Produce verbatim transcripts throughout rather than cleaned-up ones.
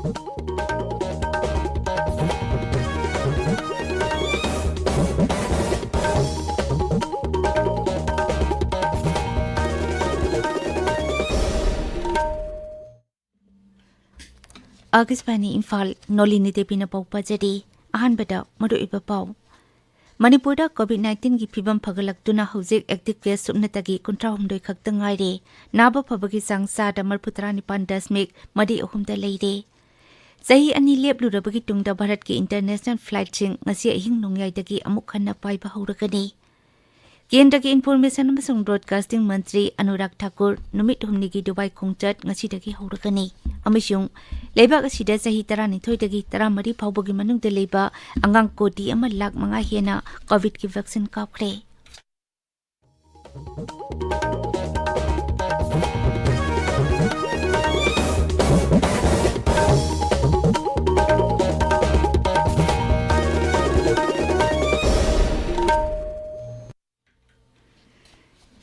ꯑꯥꯀꯥꯁꯕꯥꯅꯤ ꯏꯝꯐꯥꯜ, ꯅꯣꯂꯤꯅꯤ ꯗꯦꯕꯤꯅ ꯄꯥꯎ ꯄꯥꯖꯔꯤ꯫ ꯑꯍꯥꯟꯕꯗ ꯃꯔꯨꯑꯣꯏꯕ ꯄꯥꯎ꯫ ꯃꯅꯤꯄꯨꯔꯗ COVID nineteenꯒꯤ ꯐꯤꯕꯝ ꯐꯒꯠꯂꯛꯇꯨꯅ ꯍꯧꯖꯤꯛ active case ꯁꯨꯞꯅꯇꯒꯤ ꯀꯨꯟꯊ꯭ꯔꯥꯍꯨꯝꯗꯣꯏ ꯈꯛꯇ ꯉꯥꯏꯔꯦ꯫ ꯅꯥꯕ ꯐꯕꯒꯤ ꯆꯥꯡ ꯆꯥꯗ ꯃꯔꯤꯐꯨꯇꯔꯥ ꯅꯤꯄꯥꯟ ꯗꯁꯃꯤꯛ ꯃꯔꯤ ꯑꯍꯨꯝꯗ ꯂꯩꯔꯦ꯫ ꯆꯍꯤ ꯑꯅꯤ ꯂꯦꯞꯂꯨꯔꯕꯒꯤ ꯇꯨꯡꯗ ꯚꯥꯔꯠꯀꯤ international flightꯁꯤꯡ ꯉꯁꯤ ꯑꯍꯤꯡ ꯅꯣꯡꯌꯥꯏꯗꯒꯤ ꯑꯃꯨꯛ ꯍꯟꯅ ꯄꯥꯏꯕ ꯍꯧꯔꯒꯅꯤ꯫ ꯀꯦꯟꯗ꯭ꯔꯒꯤ Information ꯑꯃꯁꯨꯡ Broadcasting ꯃꯟꯇ꯭ꯔꯤ ꯑꯅꯨꯔꯥꯒ ꯊꯥꯀꯨꯔ ꯅꯨꯃꯤꯠ ꯍꯨꯝꯅꯤꯒꯤ ꯗꯨꯕꯥꯏ ꯈꯣꯡꯆꯠ ꯉꯁꯤꯗꯒꯤ ꯍꯧꯔꯒꯅꯤ ꯑꯃꯁꯨꯡ ꯂꯩꯕꯥꯛ ꯑꯁꯤꯗ ꯆꯍꯤ ꯇꯔꯥꯅꯤꯊꯣꯏꯗꯒꯤ ꯇꯔꯥꯃꯔꯤ ꯐꯥꯎꯕꯒꯤ ꯃꯅꯨꯡꯗ ꯂꯩꯕ ꯑꯉꯥꯡ ꯀꯣꯇꯤ ꯑꯃ ꯂꯥꯈ ꯃꯉꯥ ꯍꯦꯟꯅ COVIDꯀꯤ vaccine ꯀꯥꯞꯈ꯭ꯔꯦ꯫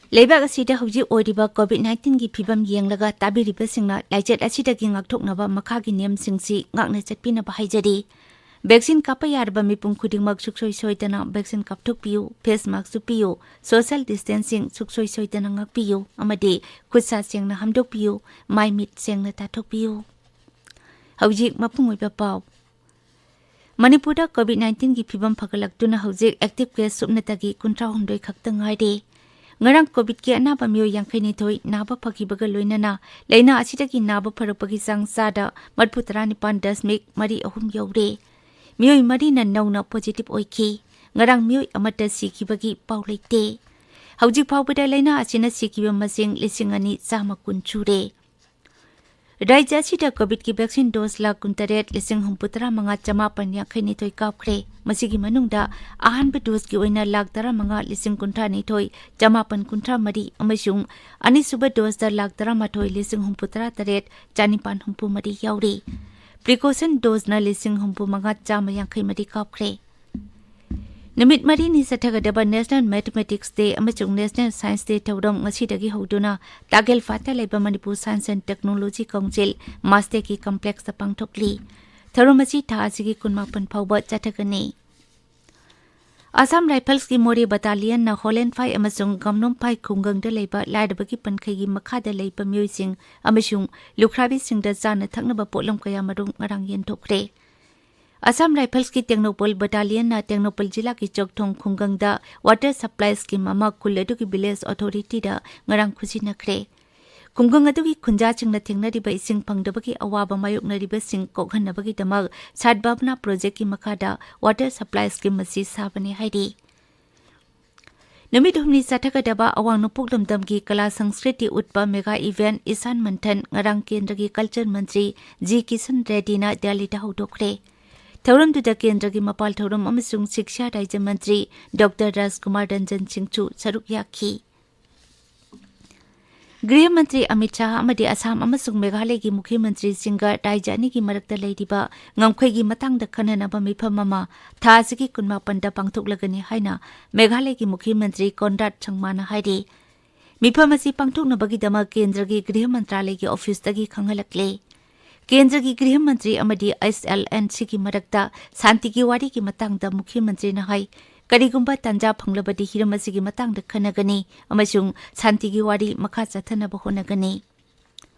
ꯂꯩꯕꯥꯛ ꯑꯁꯤꯗ ꯍꯧꯖꯤꯛ ꯑꯣꯏꯔꯤꯕ COVID nineteenꯒꯤ ꯐꯤꯕꯝ ꯌꯦꯡꯂꯒ ꯇꯥꯕꯤꯔꯤꯕꯁꯤꯡꯅ ꯂꯥꯏꯆꯠ ꯑꯁꯤꯗꯒꯤ ꯉꯥꯛꯊꯣꯛꯅꯕ ꯃꯈꯥꯒꯤ ꯅꯤꯌꯝꯁꯤꯡꯁꯤ ꯉꯥꯛꯅ ꯆꯠꯄꯤꯅꯕ ꯍꯥꯏꯖꯔꯤ꯫ Vaccine ꯀꯥꯞꯄ ꯌꯥꯔꯕ ꯃꯤꯄꯨꯝ ꯈꯨꯗꯤꯡꯃꯛ ꯁꯨꯡꯁꯣꯏ ꯁꯣꯏꯗꯅ vaccine ꯀꯥꯞꯊꯣꯛꯄꯤꯌꯨ, face mask ꯎꯞꯄꯤꯌꯨ, social distancing ꯁꯨꯡꯁꯣꯏ ꯁꯣꯏꯗꯅ ꯉꯥꯛꯄꯤꯌꯨ ꯑꯃꯗꯤ ꯈꯨꯠ ꯁꯥ ꯁꯦꯡꯅ ꯍꯥꯝꯗꯣꯛꯄꯤꯌꯨ, ꯃꯥꯏ ꯃꯤꯠ ꯁꯦꯡꯅ ꯇꯥꯊꯣꯛꯄꯤꯌꯨ꯫ ꯍꯧꯖꯤꯛ ꯃꯄꯨꯡ ꯑꯣꯏꯕ ꯄꯥꯎ꯫ ꯃꯅꯤꯄꯨꯔꯗ COVID nineteenꯒꯤ ꯐꯤꯕꯝ ꯐꯒꯠꯂꯛꯇꯨꯅ ꯍꯧꯖꯤꯛ active case ꯁꯨꯞꯅꯇꯒꯤ ꯀꯨꯟꯊ꯭ꯔꯥꯍꯨꯝꯗꯣꯏ ꯈꯛꯇ ꯉꯥꯏꯔꯦ꯫ ꯉꯔꯥꯡ COVIDꯀꯤ ꯑꯅꯥꯕ ꯃꯤꯑꯣꯏ ꯌꯥꯡꯈꯩꯅꯤꯊꯣꯏ ꯅꯥꯕ ꯐꯈꯤꯕꯒ ꯂꯣꯏꯅꯅ ꯂꯥꯏꯅꯥ ꯑꯁꯤꯗꯒꯤ ꯅꯥꯕ ꯐꯔꯛꯄꯒꯤ ꯆꯥꯡ ꯆꯥꯗ ꯃꯔꯤꯐꯨꯇꯔꯥ ꯅꯤꯄꯥꯟ ꯗꯁꯃꯤꯛ ꯃꯔꯤ ꯑꯍꯨꯝ ꯌꯧꯔꯦ꯫ ꯃꯤꯑꯣꯏ ꯃꯔꯤꯅ ꯅꯧꯅ positive ꯑꯣꯏꯈꯤ꯫ ꯉꯔꯥꯡ ꯃꯤꯑꯣꯏ ꯑꯃꯠꯇ ꯁꯤꯈꯤꯕꯒꯤ ꯄꯥꯎ ꯂꯩꯇꯦ꯫ ꯍꯧꯖꯤꯛ ꯐꯥꯎꯕꯗ ꯂꯥꯏꯅꯥ ꯑꯁꯤꯅ ꯁꯤꯈꯤꯕ ꯃꯁꯤꯡ ꯂꯤꯁꯤꯡ ꯑꯅꯤ ꯆꯥꯝꯃ ꯀꯨꯟ ꯁꯨꯔꯦ꯫ ꯔꯥꯖ꯭ꯌ ꯑꯁꯤꯗ COVIDꯀꯤ vaccine dose ꯂꯥꯈ ꯀꯨꯟꯇꯔꯦꯠ ꯂꯤꯁꯤꯡ ꯍꯨꯝꯐꯨꯇꯔꯥ ꯃꯉꯥ ꯆꯃꯥꯄꯟ ꯌꯥꯡꯈꯩꯅꯤꯊꯣꯏ ꯀꯥꯞꯈ꯭ꯔꯦ꯫ ꯃꯁꯤꯒꯤ ꯃꯅꯨꯡꯗ ꯑꯍꯥꯟꯕ doseꯀꯤ ꯑꯣꯏꯅ ꯂꯥꯈ ꯇꯔꯥꯃꯉꯥ ꯂꯤꯁꯤꯡ ꯀꯨꯟꯊ꯭ꯔꯥꯅꯤꯊꯣꯏ ꯆꯃꯥꯄꯟ ꯀꯨꯟꯊ꯭ꯔꯥ ꯃꯔꯤ ꯑꯃꯁꯨꯡ ꯑꯅꯤꯁꯨꯕ doseꯇ ꯂꯥꯈ ꯇꯔꯥꯃꯥꯊꯣꯏ ꯂꯤꯁꯤꯡ ꯍꯨꯝꯐꯨꯇꯔꯥ ꯇꯔꯦꯠ ꯆꯅꯤꯄꯥꯟ ꯍꯨꯝꯐꯨ ꯃꯔꯤ ꯌꯥꯎꯔꯤ꯫ Precaution doseꯅ ꯂꯤꯁꯤꯡ ꯍꯨꯝꯐꯨ ꯃꯉꯥ ꯆꯥꯝꯃ ꯌꯥꯡꯈꯩ ꯃꯔꯤ ꯀꯥꯞꯈ꯭ꯔꯦ꯫ ꯅꯨꯃꯤꯠ ꯃꯔꯤꯅꯤ ꯆꯠꯊꯒꯗꯕ National Mathematics Day ꯑꯃꯁꯨꯡ National Science Day ꯊꯧꯔꯝ ꯉꯁꯤꯗꯒꯤ ꯍꯧꯗꯨꯅ ꯇꯥꯒꯦꯜꯐꯥꯠꯇ ꯂꯩꯕ Manipur Science and Technology Council ꯃꯥꯁꯇꯦꯛꯀꯤ complexꯇ ꯄꯥꯡꯊꯣꯛꯂꯤ꯫ ꯊꯧꯔꯝ ꯑꯁꯤ ꯊꯥ ꯑꯁꯤꯒꯤ ꯀꯨꯟꯃꯥꯄꯟ ꯐꯥꯎꯕ ꯆꯠꯊꯒꯅꯤ꯫ ꯑꯁꯥꯝ ꯔꯥꯏꯐꯜꯁꯀꯤ ꯃꯣꯔꯦ ꯕꯇꯥꯂꯤꯌꯟꯅ ꯍꯣꯂꯦꯟꯐꯥꯏ ꯑꯃꯁꯨꯡ ꯒꯝꯅꯣꯝꯐꯥꯏ ꯈꯨꯡꯒꯪꯗ ꯂꯩꯕ ꯂꯥꯏꯔꯕꯒꯤ ꯄꯟꯈꯩꯒꯤ ꯃꯈꯥꯗ ꯂꯩꯕ ꯃꯤꯑꯣꯏꯁꯤꯡ ꯑꯃꯁꯨꯡ ꯂꯨꯈ꯭ꯔꯥꯕꯤꯁꯤꯡꯗ ꯆꯥꯅ ꯊꯛꯅꯕ ꯄꯣꯠꯂꯝ ꯀꯌꯥ ꯃꯔꯨꯝ ꯉꯔꯥꯡ ꯌꯦꯟꯊꯣꯛꯈ꯭ꯔꯦ꯫ ꯑꯁꯥꯝ ꯔꯥꯏꯐꯜꯁꯀꯤ ꯇꯦꯡꯅꯧꯄꯜ ꯕꯇꯥꯂꯤꯌꯟꯅ ꯇꯦꯡꯅꯧꯄꯜ ꯖꯤꯂꯥꯒꯤ ꯆꯣꯛꯊꯣꯡ ꯈꯨꯡꯒꯪꯗ water supply scheme ꯑꯃ ꯈꯨꯜ ꯑꯗꯨꯒꯤ village authorityꯗ ꯉꯔꯥꯡ ꯈꯨꯠꯁꯤꯟꯅꯈ꯭ꯔꯦ꯫ ꯈꯨꯡꯒꯪ ꯑꯗꯨꯒꯤ ꯈꯨꯟꯖꯥꯁꯤꯡꯅ ꯊꯦꯡꯅꯔꯤꯕ ꯏꯁꯤꯡ ꯐꯪꯗꯕꯒꯤ ꯑꯋꯥꯕ ꯃꯥꯌꯣꯛꯅꯔꯤꯕꯁꯤꯡ ꯀꯣꯛꯍꯟꯅꯕꯒꯤꯗꯃꯛ ꯁꯥꯠ ꯚꯥꯕꯅꯥ projectꯀꯤ ꯃꯈꯥꯗ water supply scheme ꯑꯁꯤ ꯁꯥꯕꯅꯤ ꯍꯥꯏꯔꯤ꯫ ꯅꯨꯃꯤꯠ ꯍꯨꯝꯅꯤ ꯆꯠꯊꯒꯗꯕ ꯑꯋꯥꯡ ꯅꯣꯡꯄꯣꯛ ꯂꯝꯗꯝꯒꯤ ꯀꯂꯥ ꯁꯪꯁꯀ꯭ꯔꯤꯇꯤ ꯎꯠꯄ mega event ꯏꯁꯥꯟ ꯃꯟꯊꯟ ꯉꯔꯥꯡ ꯀꯦꯟꯗ꯭ꯔꯒꯤ culture ꯃꯟꯇ꯭ꯔꯤ ꯖꯤ ꯀꯤꯁꯟ ꯔꯦꯗꯗꯤꯅ ꯗꯦꯜꯂꯤꯗ ꯍꯧꯗꯣꯛꯈ꯭ꯔꯦ꯫ ꯊꯧꯔꯝꯗꯨꯗ ꯀꯦꯟꯗ꯭ꯔꯒꯤ ꯃꯄꯥꯜ ꯊꯧꯔꯝ ꯑꯃꯁꯨꯡ ꯁꯤꯛꯁꯥ ꯔꯥꯖ꯭ꯌ ꯃꯟꯇ꯭ꯔꯤ ꯗꯣꯛꯇꯔ ꯔꯥꯖꯀꯨꯃꯥꯔ ꯔꯟꯖꯟ ꯁꯤꯡꯁꯨ ꯁꯔꯨꯛ ꯌꯥꯈꯤ꯫ ꯒ꯭ꯔꯤꯍ ꯃꯟꯇ꯭ꯔꯤ ꯑꯃꯤꯠ ꯁꯥꯍ ꯑꯃꯗꯤ ꯑꯁꯥꯝ ꯑꯃꯁꯨꯡ ꯃꯦꯘꯥꯂꯌꯒꯤ ꯃꯨꯈ꯭ꯌ ꯃꯟꯇ꯭ꯔꯤꯁꯤꯡꯒ ꯔꯥꯖ꯭ꯌ ꯑꯅꯤꯒꯤ ꯃꯔꯛꯇ ꯂꯩꯔꯤꯕ ꯉꯝꯈꯩꯒꯤ ꯃꯇꯥꯡꯗ ꯈꯟꯅꯅꯕ ꯃꯤꯐꯝ ꯑꯃ ꯊꯥ ꯑꯁꯤꯒꯤ ꯀꯨꯟꯃꯥꯄꯟꯗ ꯄꯥꯡꯊꯣꯛꯂꯒꯅꯤ ꯍꯥꯏꯅ ꯃꯦꯘꯥꯂꯌꯒꯤ ꯃꯨꯈ꯭ꯌ ꯃꯟꯇ꯭ꯔꯤ ꯀꯣꯟꯔꯥꯗ ꯁꯪꯃꯥꯅ ꯍꯥꯏꯔꯤ꯫ ꯃꯤꯐꯝ ꯑꯁꯤ ꯄꯥꯡꯊꯣꯛꯅꯕꯒꯤꯗꯃꯛ ꯀꯦꯟꯗ꯭ꯔꯒꯤ ꯒ꯭ꯔꯤꯍ ꯃꯟꯇ꯭ꯔꯥꯂꯌꯒꯤ ꯑꯣꯐꯤꯁꯇꯒꯤ ꯈꯪꯍꯜꯂꯛꯂꯦ꯫ ꯀꯦꯟꯗ꯭ꯔꯒꯤ ꯒ꯭ꯔꯤꯍ ꯃꯟꯇ꯭ꯔꯤ ꯑꯃꯗꯤ ꯑꯦꯁ ꯑꯦꯜ ꯑꯦꯟ ꯁꯤꯒꯤ ꯃꯔꯛꯇ ꯁꯥꯟꯇꯤꯒꯤ ꯋꯥꯔꯤꯒꯤ ꯃꯇꯥꯡꯗ ꯃꯨꯈ꯭ꯌ ꯃꯟꯇ꯭ꯔꯤꯅ ꯍꯥꯏ, ꯀꯔꯤꯒꯨꯝꯕ ꯇꯥꯟꯖꯥ ꯐꯪꯂꯕꯗꯤ ꯍꯤꯔꯝ ꯑꯁꯤꯒꯤ ꯃꯇꯥꯡꯗ ꯈꯟꯅꯒꯅꯤ ꯑꯃꯁꯨꯡ ꯁꯥꯟꯇꯤꯒꯤ ꯋꯥꯔꯤ ꯃꯈꯥ ꯆꯠꯊꯅꯕ ꯍꯣꯠꯅꯒꯅꯤ꯫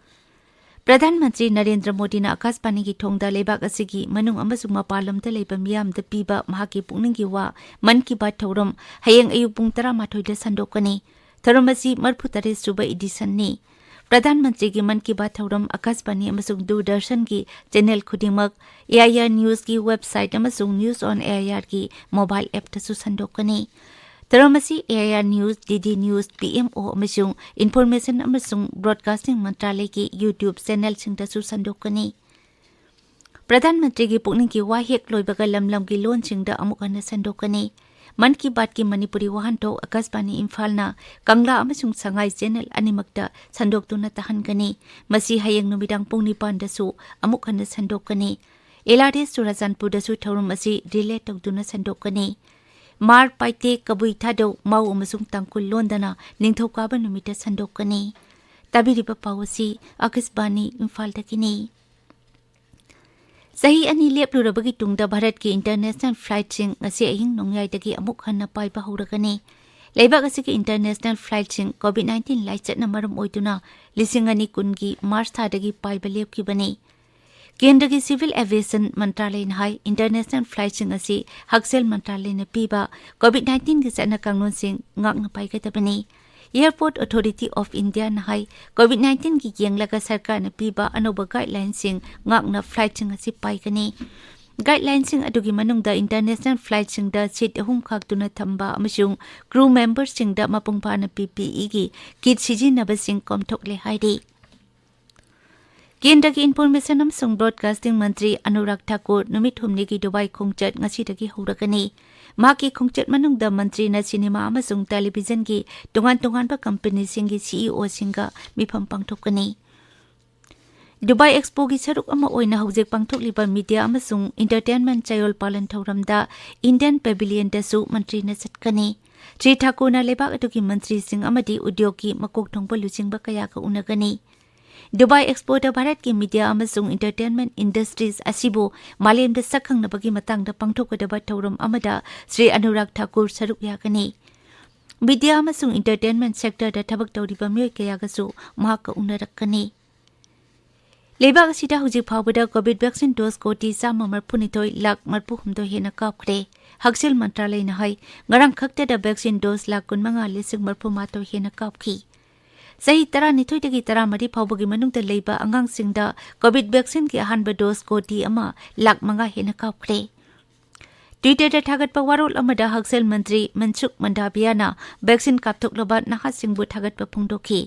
ꯄ꯭ꯔꯙꯥꯟ ꯃꯟꯇ꯭ꯔꯤ ꯅꯔꯦꯟꯗ꯭ꯔ ꯃꯣꯗꯤꯅ ꯑꯀꯥꯁꯕꯥꯅꯤꯒꯤ ꯊꯣꯡꯗ ꯂꯩꯕꯥꯛ ꯑꯁꯤꯒꯤ ꯃꯅꯨꯡ ꯑꯃꯁꯨꯡ ꯃꯄꯥꯟ ꯂꯝꯗ ꯂꯩꯕ ꯃꯤꯌꯥꯝꯗ ꯄꯤꯕ ꯃꯍꯥꯛꯀꯤ ꯄꯨꯛꯅꯤꯡꯒꯤ ꯋꯥ ꯃꯟ ꯀꯤ ꯕꯥꯠ ꯊꯧꯔꯝ ꯍꯌꯦꯡ ꯑꯌꯨꯛ ꯄꯨꯡ ꯇꯔꯥꯃꯥꯊꯣꯏꯗ ꯁꯟꯗꯣꯛꯀꯅꯤ꯫ ꯊꯧꯔꯝ ꯑꯁꯤ ꯃꯔꯤꯐꯨ ꯇꯔꯦꯠ ꯁꯨꯕ editionꯅꯤ꯫ ꯄ꯭ꯔꯙꯥꯟ ꯃꯟꯇ꯭ꯔꯤꯒꯤ ꯃꯟ ꯀꯤ ꯕꯥꯠ ꯊꯧꯔꯝ ꯑꯀꯥꯁꯕꯥꯅꯤ ꯑꯃꯁꯨꯡ ꯗꯨꯔꯗꯔꯁꯟꯒꯤ channel ꯈꯨꯗꯤꯡꯃꯛ, AIR Newsꯀꯤ website ꯑꯃꯁꯨꯡ News on AIRꯒꯤ mobile appꯇꯁꯨ ꯁꯟꯗꯣꯛꯀꯅꯤ꯫ ꯊꯧꯔꯝ ꯑꯁꯤ AIR News, DD News, PMO ꯑꯃꯁꯨꯡ Information ꯑꯃꯁꯨꯡ Broadcasting ꯃꯟꯇ꯭ꯔꯥꯂꯌꯒꯤ YouTube channelꯁꯤꯡꯗꯁꯨ ꯁꯟꯗꯣꯛꯀꯅꯤ꯫ ꯄ꯭ꯔꯙꯥꯟ ꯃꯟꯇ꯭ꯔꯤꯒꯤ ꯄꯨꯛꯅꯤꯡꯒꯤ ꯋꯥ ꯍꯦꯛ ꯂꯣꯏꯕꯒ ꯂꯝ ꯂꯝꯒꯤ ꯂꯣꯟꯁꯤꯡꯗ ꯑꯃꯨꯛ ꯍꯟꯅ ꯁꯟꯗꯣꯛꯀꯅꯤ꯫ ꯃꯟ ꯀꯤ ꯕꯥꯠꯀꯤ ꯃꯅꯤꯄꯨꯔꯤ ꯋꯥꯍꯟꯊꯣꯛ ꯑꯀꯥꯁꯕꯥꯅꯤ ꯏꯝꯐꯥꯜꯅ ꯀꯪꯂꯥ ꯑꯃꯁꯨꯡ ꯁꯉꯥꯏ channel ꯑꯅꯤꯃꯛꯇ ꯁꯟꯗꯣꯛꯇꯨꯅ ꯇꯥꯍꯟꯒꯅꯤ꯫ ꯃꯁꯤ ꯍꯌꯦꯡ ꯅꯨꯃꯤꯗꯥꯡ ꯄꯨꯡ ꯅꯤꯄꯥꯟꯗꯁꯨ ꯑꯃꯨꯛ ꯍꯟꯅ ꯁꯟꯗꯣꯛꯀꯅꯤ꯫ LRS ꯆꯨꯔꯥꯆꯥꯟꯄꯨꯔꯗꯁꯨ ꯊꯧꯔꯝ ꯑꯁꯤ relay ꯇꯧꯗꯨꯅ ꯁꯟꯗꯣꯛꯀꯅꯤ꯫ ꯃꯥꯔ, ꯄꯥꯏꯇꯦ, ꯀꯕꯨꯏ, ꯊꯥꯗꯧ, ꯃꯥꯎ ꯑꯃꯁꯨꯡ ꯇꯥꯡꯈꯨꯜ ꯂꯣꯟꯗꯅ ꯅꯤꯡꯊꯧꯀꯥꯕ ꯅꯨꯃꯤꯠꯇ ꯁꯟꯗꯣꯛꯀꯅꯤ꯫ ꯇꯥꯕꯤꯔꯤꯕ ꯄꯥꯎ ꯑꯁꯤ ꯑꯀꯥꯁꯕꯥꯅꯤ ꯏꯝꯐꯥꯜꯗꯒꯤꯅꯤ꯫ ꯆꯍꯤ ꯑꯅꯤ ꯂꯦꯞꯂꯨꯔꯕꯒꯤ ꯇꯨꯡꯗ ꯚꯥꯔꯠꯀꯤ international flightꯁꯤꯡ ꯉꯁꯤ ꯑꯍꯤꯡ ꯅꯣꯡꯌꯥꯏꯗꯒꯤ ꯑꯃꯨꯛ ꯍꯟꯅ ꯄꯥꯏꯕ ꯍꯧꯔꯒꯅꯤ꯫ ꯂꯩꯕꯥꯛ ꯑꯁꯤꯒꯤ international flightꯁꯤꯡ COVID nineteen ꯂꯥꯏꯆꯠꯅ ꯃꯔꯝ ꯑꯣꯏꯗꯨꯅ ꯂꯤꯁꯤꯡ ꯑꯅꯤ ꯀꯨꯟꯒꯤ ꯃꯥꯔꯆ ꯊꯥꯗꯒꯤ ꯄꯥꯏꯕ ꯂꯦꯞꯈꯤꯕꯅꯤ꯫ ꯀꯦꯟꯗ꯭ꯔꯒꯤ Civil Aviation ꯃꯟꯇ꯭ꯔꯥꯂꯌꯅ ꯍꯥꯏ, international flightꯁꯤꯡ ꯑꯁꯤ ꯍꯛꯁꯦꯜ ꯃꯟꯇ꯭ꯔꯥꯂꯌꯅ ꯄꯤꯕ COVID nineteenꯒꯤ ꯆꯠꯅ ꯀꯥꯡꯂꯣꯟꯁꯤꯡ ꯉꯥꯛꯅ ꯄꯥꯏꯒꯗꯕꯅꯤ꯫ Airport Authority of Indiaꯅ high, COVID nineteenꯒꯤ ꯌꯦꯡꯂꯒ ꯁꯔꯀꯥꯔꯅ ꯄꯤꯕ ꯑꯅꯧꯕ guidelineꯁꯤꯡ ꯉꯥꯛꯅ flightꯁꯤꯡ ꯑꯁꯤ ꯄꯥꯏꯒꯅꯤ꯫ Guidelineꯁꯤꯡ ꯑꯗꯨꯒꯤ ꯃꯅꯨꯡꯗ international flightꯁꯤꯡꯗ seat ꯑꯍꯨꯝ ꯈꯥꯛꯇꯨꯅ ꯊꯝꯕ ꯑꯃꯁꯨꯡ crew memberꯁꯤꯡꯗ ꯃꯄꯨꯡ ꯐꯥꯅ PPEꯒꯤ kit ꯁꯤꯖꯤꯟꯅꯕꯁꯤꯡ ꯀꯣꯝꯊꯣꯛꯂꯦ ꯍꯥꯏꯔꯤ꯫ ꯀꯦꯟꯗ꯭ꯔꯒꯤ Information ꯑꯃꯁꯨꯡ Broadcasting ꯃꯟꯇ꯭ꯔꯤ ꯑꯅꯨꯔꯥꯒ ꯊꯥꯀꯨꯔ ꯅꯨꯃꯤꯠ ꯍꯨꯝꯅꯤꯒꯤ ꯗꯨꯕꯥꯏ ꯈꯣꯡꯆꯠ ꯉꯁꯤꯗꯒꯤ ꯍꯧꯔꯒꯅꯤ꯫ ꯃꯍꯥꯛꯀꯤ ꯈꯣꯡꯆꯠ ꯃꯅꯨꯡꯗ ꯃꯟꯇ꯭ꯔꯤꯅ ꯁꯤꯅꯦꯃꯥ ꯑꯃꯁꯨꯡ ꯇꯦꯂꯤꯚꯤꯖꯟꯒꯤ ꯇꯣꯉꯥꯟ ꯇꯣꯉꯥꯟꯕ ꯀꯝꯄꯅꯤꯁꯤꯡꯒꯤ CEOꯁꯤꯡꯒ ꯃꯤꯐꯝ ꯄꯥꯡꯊꯣꯛꯀꯅꯤ꯫ ꯗꯨꯕꯥꯏ ꯑꯦꯛꯁꯄꯣꯒꯤ ꯁꯔꯨꯛ ꯑꯃ ꯑꯣꯏꯅ ꯍꯧꯖꯤꯛ ꯄꯥꯡꯊꯣꯛꯂꯤꯕ media ꯑꯃꯁꯨꯡ entertainment ꯆꯌꯣꯜ ꯄꯥꯂꯟ ꯊꯧꯔꯝꯗ Indian Pavilionꯗꯁꯨ ꯃꯟꯇ꯭ꯔꯤꯅ ꯆꯠꯀꯅꯤ꯫ ꯁ꯭ꯔꯤ ꯊꯥꯀꯨꯔꯅ ꯂꯩꯕꯥꯛ ꯑꯗꯨꯒꯤ ꯃꯟꯇ꯭ꯔꯤꯁꯤꯡ ꯑꯃꯗꯤ ꯎꯗ꯭ꯌꯣꯒꯀꯤ ꯃꯀꯣꯛ ꯊꯣꯡꯕ ꯂꯨꯆꯤꯡꯕ ꯀꯌꯥꯒ ꯎꯅꯒꯅꯤ꯫ ꯗꯨꯕꯥꯏ ꯑꯦꯛꯁꯄꯣꯗ ꯚꯥꯔꯠꯀꯤ media ꯑꯃꯁꯨꯡ entertainment industries ꯑꯁꯤꯕꯨ ꯃꯥꯂꯦꯝꯗ ꯁꯛꯈꯪꯅꯕꯒꯤ ꯃꯇꯥꯡꯗ ꯄꯥꯡꯊꯣꯛꯀꯗꯕ ꯊꯧꯔꯝ ꯑꯃꯗ ꯁ꯭ꯔꯤ ꯑꯅꯨꯔꯥꯒ ꯊꯥꯀꯨꯔ ꯁꯔꯨꯛ ꯌꯥꯒꯅꯤ꯫ Media ꯑꯃꯁꯨꯡ entertainment sectorꯗ ꯊꯕꯛ ꯇꯧꯔꯤꯕ ꯃꯤꯑꯣꯏ ꯀꯌꯥꯒꯁꯨ ꯃꯍꯥꯛꯀ ꯎꯅꯔꯛꯀꯅꯤ꯫ ꯂꯩꯕꯥꯛ ꯑꯁꯤꯗ ꯍꯧꯖꯤꯛ ꯐꯥꯎꯕꯗ COVID vaccine dose ꯀꯣꯇꯤ ꯆꯥꯝꯃ ꯃꯔꯤꯐꯨꯅꯤꯊꯣꯏ ꯂꯥꯈ ꯃꯔꯤꯐꯨꯍꯨꯝꯗꯣꯏ ꯍꯦꯟꯅ ꯀꯥꯞꯈ꯭ꯔꯦ꯫ ꯍꯛꯁꯦꯜ ꯃꯟꯇ꯭ꯔꯥꯂꯌꯅ ꯍꯥꯏ, ꯉꯔꯥꯡ ꯈꯛꯇꯗ vaccine dose ꯂꯥꯈ ꯀꯨꯟꯃꯉꯥ ꯂꯤꯁꯤꯡ ꯃꯔꯤꯐꯨꯃꯥꯊꯣꯏ ꯍꯦꯟꯅ ꯀꯥꯞꯈꯤ꯫ ꯆꯍꯤ ꯇꯔꯥꯅꯤꯊꯣꯏꯗꯒꯤ ꯇꯔꯥꯃꯔꯤ ꯐꯥꯎꯕꯒꯤ ꯃꯅꯨꯡꯗ ꯂꯩꯕ ꯑꯉꯥꯡꯁꯤꯡꯗ COVID vaccineꯒꯤ ꯑꯍꯥꯟꯕ dose ꯀꯣꯇꯤ ꯑꯃ ꯂꯥꯈ ꯃꯉꯥ ꯍꯦꯟꯅ ꯀꯥꯞꯈ꯭ꯔꯦ꯫ Twitterꯗ ꯊꯥꯒꯠꯄ ꯋꯥꯔꯣꯜ ꯑꯃꯗ ꯍꯛꯁꯦꯜ ꯃꯟꯇ꯭ꯔꯤ ꯃꯟꯁꯨꯈ ꯃꯟꯗꯥꯚꯤꯌꯥꯅ vaccine ꯀꯥꯞꯊꯣꯛꯂꯕ ꯅꯍꯥꯁꯤꯡꯕꯨ ꯊꯥꯒꯠꯄ ꯐꯣꯡꯗꯣꯛꯈꯤ꯫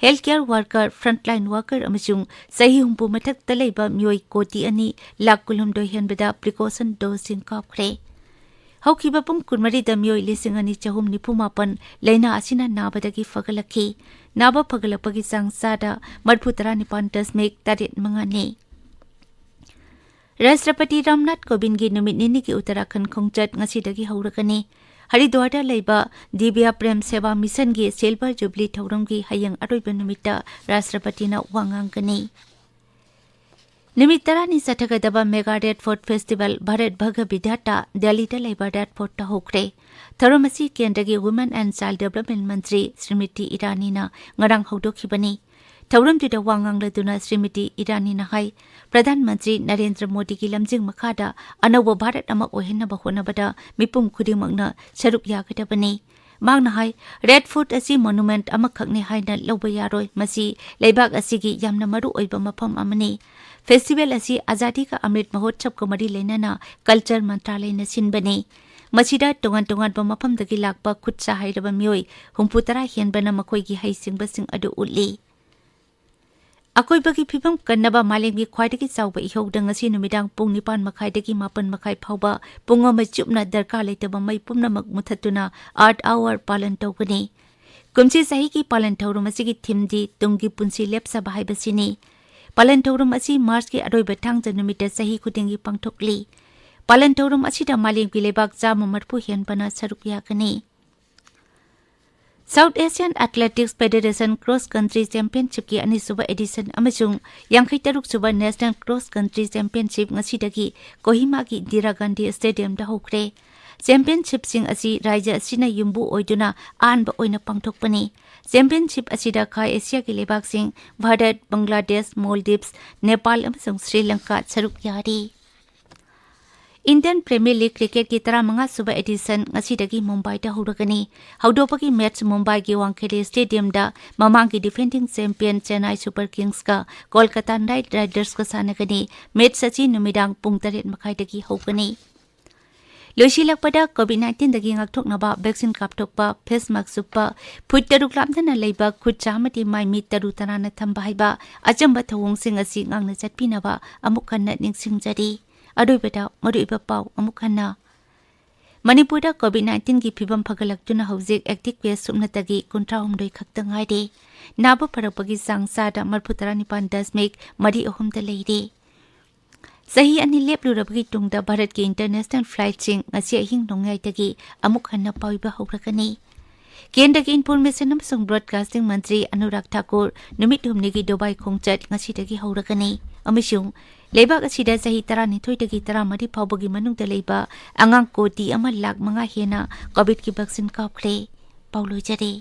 Healthcare worker, frontline worker ꯑꯃꯁꯨꯡ ꯆꯍꯤ ꯍꯨꯝꯐꯨ ꯃꯊꯛꯇ ꯂꯩꯕ ꯃꯤꯑꯣꯏ ꯀꯣꯇꯤ ꯑꯅꯤ ꯂꯥꯈ ꯀꯨꯟꯍꯨꯝꯗꯣꯏ ꯍꯦꯟꯕꯗ precaution doseꯁꯤꯡ ꯀꯥꯞꯈ꯭ꯔꯦ꯫ ꯍꯧꯈꯤꯕ ꯄꯨꯡ ꯀꯨꯟꯃꯔꯤꯗ ꯃꯤꯑꯣꯏ ꯂꯤꯁꯤꯡ ꯑꯅꯤ ꯆꯍꯨꯝ ꯅꯤꯐꯨ ꯃꯥꯄꯟ ꯂꯥꯏꯅꯥ ꯑꯁꯤꯅ ꯅꯥꯕꯗꯒꯤ ꯐꯒꯠꯂꯛꯈꯤ꯫ ꯅꯥꯕ ꯐꯒꯠꯂꯛꯄꯒꯤ ꯆꯥꯡ ꯆꯥꯗ ꯃꯔꯤꯐꯨ ꯇꯔꯥꯅꯤꯄꯥꯟ ꯗꯁꯃꯤꯛ ꯇꯔꯦꯠ ꯃꯉꯥꯅꯤ꯫ ꯔꯥꯁꯇ꯭ꯔꯄꯇꯤ ꯔꯥꯝꯅꯥꯊ ꯀꯣꯕꯤꯟꯗꯒꯤ ꯅꯨꯃꯤꯠ ꯅꯤꯅꯤꯒꯤ ꯎꯠꯇꯔꯥꯈꯟꯗ ꯈꯣꯡꯆꯠ ꯉꯁꯤꯗꯒꯤ ꯍꯧꯔꯒꯅꯤ꯫ ꯍꯔꯤꯗ꯭ꯋꯥꯔꯗ ꯂꯩꯕ ꯗꯤꯕ꯭ꯌꯥ ꯄ꯭ꯔꯦꯝ ꯁꯦꯕꯥ ꯃꯤꯁꯟꯒꯤ ꯁꯤꯜꯚꯔ ꯖꯨꯕꯤꯂꯤ ꯊꯧꯔꯝꯒꯤ ꯍꯌꯦꯡ ꯑꯔꯣꯏꯕ ꯅꯨꯃꯤꯠꯇ ꯔꯥꯁꯇ꯭ꯔꯄꯇꯤꯅ ꯋꯥ ꯉꯥꯡꯒꯅꯤ꯫ ꯅꯨꯃꯤꯠ ꯇꯔꯥꯅꯤ ꯆꯠꯊꯒꯗꯕ mega red fort festival Bharat ꯚꯒ ꯕꯤꯙꯥꯇꯥ ꯗꯦꯜꯂꯤꯗ ꯂꯩꯕ ꯔꯦꯗ ꯐꯣꯔꯠꯇ ꯍꯧꯈ꯭ꯔꯦ꯫ ꯊꯧꯔꯝ ꯑꯁꯤ ꯀꯦꯟꯗ꯭ꯔꯒꯤ Women and Child Development ꯃꯟꯇ꯭ꯔꯤ ꯁ꯭ꯔꯤꯃꯇꯤ ꯏꯔꯥꯅꯤꯅ ꯉꯔꯥꯡ ꯍꯧꯗꯣꯛꯈꯤꯕꯅꯤ꯫ ꯊꯧꯔꯝꯗꯨꯗ ꯋꯥ ꯉꯥꯡꯂꯗꯨꯅ ꯁ꯭ꯔꯤꯃꯇꯤ ꯏꯔꯥꯅꯤꯅ ꯍꯥꯏ, ꯄ꯭ꯔꯙꯥꯟ ꯃꯟꯇ꯭ꯔꯤ ꯅꯔꯦꯟꯗ꯭ꯔ ꯃꯣꯗꯤꯒꯤ ꯂꯝꯖꯤꯡ ꯃꯈꯥꯗ ꯑꯅꯧꯕ ꯚꯥꯔꯠ ꯑꯃ ꯑꯣꯏꯍꯟꯅꯕ ꯍꯣꯠꯅꯕꯗ ꯃꯤꯄꯨꯝ ꯈꯨꯗꯤꯡꯃꯛꯅ ꯁꯔꯨꯛ ꯌꯥꯒꯗꯕꯅꯤ꯫ ꯃꯍꯥꯛꯅ ꯍꯥꯏ, ꯔꯦꯗ ꯐꯣꯔꯠ ꯑꯁꯤ ꯃꯣꯅꯨꯃꯦꯟꯠ ꯑꯃꯈꯛꯅꯤ ꯍꯥꯏꯅ ꯂꯧꯕ ꯌꯥꯔꯣꯏ, ꯃꯁꯤ ꯂꯩꯕꯥꯛ ꯑꯁꯤꯒꯤ ꯌꯥꯝꯅ ꯃꯔꯨ ꯑꯣꯏꯕ ꯃꯐꯝ ꯑꯃꯅꯤ꯫ ꯐꯦꯁꯇꯤꯚꯦꯜ ꯑꯁꯤ ꯑꯖꯥꯗꯤ ꯀꯥ ꯑꯃ꯭ꯔꯤꯠ ꯃꯍꯣꯠꯁꯕꯒ ꯃꯔꯤ ꯂꯩꯅꯅ ꯀꯜꯆꯔ ꯃꯟꯇ꯭ꯔꯥꯂꯌꯅ ꯁꯤꯟꯕꯅꯤ꯫ ꯃꯁꯤꯗ ꯇꯣꯉꯥꯟ ꯇꯣꯉꯥꯟꯕ ꯃꯐꯝꯗꯒꯤ ꯂꯥꯛꯄ ꯈꯨꯠ ꯁꯥ ꯍꯩꯔꯕ ꯃꯤꯑꯣꯏ ꯍꯨꯝꯐꯨ ꯇꯔꯥ ꯍꯦꯟꯕꯅ ꯃꯈꯣꯏꯒꯤ ꯍꯩꯁꯤꯡꯕꯁꯤꯡ ꯑꯗꯨ ꯎꯠꯂꯤ꯫ ꯑꯀꯣꯏꯕꯒꯤ ꯐꯤꯕꯝ ꯀꯟꯅꯕ ꯃꯥꯂꯦꯝꯒꯤ ꯈ꯭ꯋꯥꯏꯗꯒꯤ ꯆꯥꯎꯕ ꯏꯍꯧꯗ ꯉꯁꯤ ꯅꯨꯃꯤꯗꯥꯡ ꯄꯨꯡ ꯅꯤꯄꯥꯟ ꯃꯈꯥꯏꯗꯒꯤ ꯃꯥꯄꯟ ꯃꯈꯥꯏ ꯐꯥꯎꯕ ꯄꯨꯡ ꯑꯃ ꯆꯨꯞꯅ ꯗꯔꯀꯥꯔ ꯂꯩꯇꯕ ꯃꯩ ꯄꯨꯝꯅꯃꯛ ꯃꯨꯊꯠꯇꯨꯅ ꯑꯥꯔꯊ ꯑꯋꯥꯔ ꯄꯥꯂꯟ ꯇꯧꯒꯅꯤ꯫ ꯀꯨꯝꯁꯤ ꯆꯍꯤꯒꯤ ꯄꯥꯂꯟ ꯊꯧꯔꯝ ꯑꯁꯤꯒꯤ ꯊꯤꯝꯗꯤ ꯇꯨꯡꯒꯤ ꯄꯨꯟꯁꯤ ꯂꯦꯞꯆꯕ ꯍꯥꯏꯕꯁꯤꯅꯤ꯫ ꯄꯥꯂꯟ ꯊꯧꯔꯝ ꯑꯁꯤ ꯃꯥꯔꯆꯀꯤ ꯑꯔꯣꯏꯕ ꯊꯥꯡꯖ ꯅꯨꯃꯤꯠꯇ ꯆꯍꯤ ꯈꯨꯗꯤꯡꯒꯤ ꯄꯥꯡꯊꯣꯛꯂꯤ꯫ ꯄꯥꯂꯟ ꯊꯧꯔꯝ ꯑꯁꯤꯗ ꯃꯥꯂꯦꯝꯒꯤ ꯂꯩꯕꯥꯛ ꯆꯥꯝꯃ ꯃꯔꯤꯐꯨ ꯍꯦꯟꯕꯅ ꯁꯔꯨꯛ ꯌꯥꯒꯅꯤ꯫ South Asian athletics federation cross country ꯆꯦꯝꯄꯤꯌꯟꯁꯤꯞꯀꯤ ꯑꯅꯤꯁꯨꯕ ꯑꯦꯗꯤꯁꯟ ꯑꯃꯁꯨꯡ ꯌꯥꯡꯈꯩ ꯇꯔꯨꯛ ꯁꯨꯕ ꯅꯦꯁꯅꯦꯜ ꯀ꯭ꯔꯣꯁ ꯀꯟꯇ꯭ꯔꯤ ꯆꯦꯝꯄꯤꯌꯟꯁꯤꯞ ꯉꯁꯤꯗꯒꯤ ꯀꯣꯍꯤꯃꯥꯒꯤ ꯏꯟꯗꯤꯔꯥ ꯒꯥꯟꯙꯤ ꯁ꯭ꯇꯦꯗꯤꯌꯝꯗ ꯍꯧꯈ꯭ꯔꯦ꯫ ꯆꯦꯝꯄꯤꯌꯟꯁꯤꯞꯁꯤꯡ ꯑꯁꯤ ꯔꯥꯖ꯭ꯌ ꯑꯁꯤꯅ ꯌꯨꯝꯕꯨ ꯑꯣꯏꯗꯨꯅ ꯑꯍꯥꯟꯕ ꯑꯣꯏꯅ ꯄꯥꯡꯊꯣꯛꯄꯅꯤ꯫ ꯆꯦꯝꯄꯤꯌꯟꯁꯤꯞ ꯑꯁꯤꯗ ꯈꯥ ꯑꯦꯁꯤꯌꯥꯒꯤ ꯂꯩꯕꯥꯛꯁꯤꯡ ꯚꯥꯔꯠ, ꯕꯪꯒ꯭ꯂꯥꯗꯦꯁ, ꯃꯣꯜꯗꯤꯚꯁ, ꯅꯦꯄꯥꯜ ꯑꯃꯁꯨꯡ ꯁ꯭ꯔꯤ ꯂꯪꯀꯥ ꯁꯔꯨꯛ ꯌꯥꯔꯤ꯫ ꯏꯟꯗꯤꯌꯟ ꯄ꯭ꯔꯤꯃꯤꯌꯔ ꯂꯤꯒ ꯀ꯭ꯔꯤꯀꯦꯠꯀꯤ ꯇꯔꯥꯃꯉꯥ ꯁꯨꯕ ꯑꯦꯗꯤꯁꯟ ꯉꯁꯤꯗꯒꯤ ꯃꯨꯝꯕꯥꯏꯗ ꯍꯧꯔꯒꯅꯤ꯫ ꯍꯧꯗꯣꯛꯄꯒꯤ ꯃꯦꯆ ꯃꯨꯝꯕꯥꯏꯒꯤ ꯋꯥꯡꯈꯦꯗꯦ ꯁ꯭ꯇꯦꯗꯤꯌꯝꯗ ꯃꯃꯥꯡꯒꯤ ꯗꯤꯐꯦꯟꯗꯤꯡ ꯆꯦꯝꯄꯤꯌꯟ ꯆꯦꯟꯅꯥꯏ ꯁꯨꯄꯔ ꯀꯤꯡꯁꯀ ꯀꯣꯜꯀꯇꯥ ꯅꯥꯏꯠ ꯔꯥꯏꯗꯔꯁꯀ ꯁꯥꯟꯅꯒꯅꯤ꯫ ꯃꯦꯆ ꯑꯁꯤ ꯅꯨꯃꯤꯗꯥꯡ ꯄꯨꯡ ꯇꯔꯦꯠ ꯃꯈꯥꯏꯗꯒꯤ ꯍꯧꯒꯅꯤ꯫ ꯂꯣꯏꯁꯤꯜꯂꯛꯄꯗ, ꯀꯣꯚꯤꯗ ꯅꯥꯏꯟꯇꯤꯟꯗꯒꯤ ꯉꯥꯛꯊꯣꯛꯅꯕ ꯚꯦꯛꯁꯤꯟ ꯀꯥꯞꯊꯣꯛꯄ, ꯐꯦꯁ ꯃꯥꯛꯁ ꯎꯞꯄ, ꯐꯨꯠ ꯇꯔꯨꯛ ꯂꯥꯞꯅꯅ ꯂꯩꯕ, ꯈꯨꯠ ꯁꯥ ꯑꯃꯗꯤ ꯃꯥꯏ ꯃꯤꯠ ꯇꯔꯨ ꯇꯅꯥꯟꯅ ꯊꯝꯕ ꯍꯥꯏꯕ ꯑꯆꯝꯕ ꯊꯧꯑꯣꯡꯁꯤꯡ ꯑꯁꯤ ꯉꯥꯛꯅ ꯆꯠꯄꯤꯅꯕ ꯑꯃꯨꯛ ꯍꯟꯅ ꯅꯤꯡꯁꯤꯡꯖꯔꯤ꯫ ꯑꯔꯣꯏꯕꯗ ꯃꯔꯨꯑꯣꯏꯕ ꯄꯥꯎ ꯑꯃꯨꯛ ꯍꯟꯅ꯫ ꯃꯅꯤꯄꯨꯔꯗ ꯀꯣꯚꯤꯗ ꯅꯥꯏꯟꯇꯤꯟꯒꯤ ꯐꯤꯕꯝ ꯐꯒꯠꯂꯛꯇꯨꯅ ꯍꯧꯖꯤꯛ ꯑꯦꯛꯇꯤꯚ ꯀꯦꯁ ꯁꯨꯞꯅꯇꯒꯤ ꯀꯨꯟꯊ꯭ꯔꯥ ꯍꯨꯝꯗꯣꯏ ꯈꯛꯇ ꯉꯥꯏꯔꯦ꯫ ꯅꯥꯕ ꯐꯔꯛꯄꯒꯤ ꯆꯥꯡ ꯆꯥꯗ ꯃꯔꯤꯐꯨ ꯇꯔꯥꯅꯤꯄꯥꯟ ꯗꯁꯃꯤꯛ ꯃꯔꯤ ꯑꯍꯨꯝꯗ ꯂꯩꯔꯦ꯫ ꯆꯍꯤ ꯑꯅꯤ ꯂꯦꯞꯂꯨꯔꯕꯒꯤ ꯇꯨꯡꯗ ꯚꯥꯔꯠꯀꯤ international flightꯁꯤꯡ ꯉꯁꯤ ꯑꯍꯤꯡ ꯅꯣꯡꯌꯥꯏꯗꯒꯤ ꯑꯃꯨꯛ ꯍꯟꯅ ꯄꯥꯏꯕ ꯍꯧꯔꯒꯅꯤ꯫ ꯀꯦꯟꯗ꯭ꯔꯒꯤ information ꯑꯃꯁꯨꯡ broadcasting ꯃꯟꯇ꯭ꯔꯤ ꯑꯅꯨꯔꯥꯒ ꯊꯥꯀꯨꯔ ꯅꯨꯃꯤꯠ ꯍꯨꯝꯅꯤꯒꯤ ꯗꯨꯕꯥꯏ ꯈꯣꯡꯆꯠ ꯉꯁꯤꯗꯒꯤ ꯍꯧꯔꯒꯅꯤ ꯑꯃꯁꯨꯡ ꯂꯩꯕꯥꯛ ꯑꯁꯤꯗ ꯆꯍꯤ ꯇꯔꯥꯅꯤꯊꯣꯏꯗꯒꯤ ꯇꯔꯥꯃꯔꯤ ꯐꯥꯎꯕꯒꯤ ꯃꯅꯨꯡꯗ ꯂꯩꯕ ꯑꯉꯥꯡ ꯀꯣꯇꯤ ꯑꯃ ꯂꯥꯈ ꯃꯉꯥ ꯍꯦꯟꯅ COVIDꯀꯤ vaccine ꯀꯥꯞꯈ꯭ꯔꯦ꯫ ꯄꯥꯎ ꯂꯣꯏꯖꯔꯦ꯫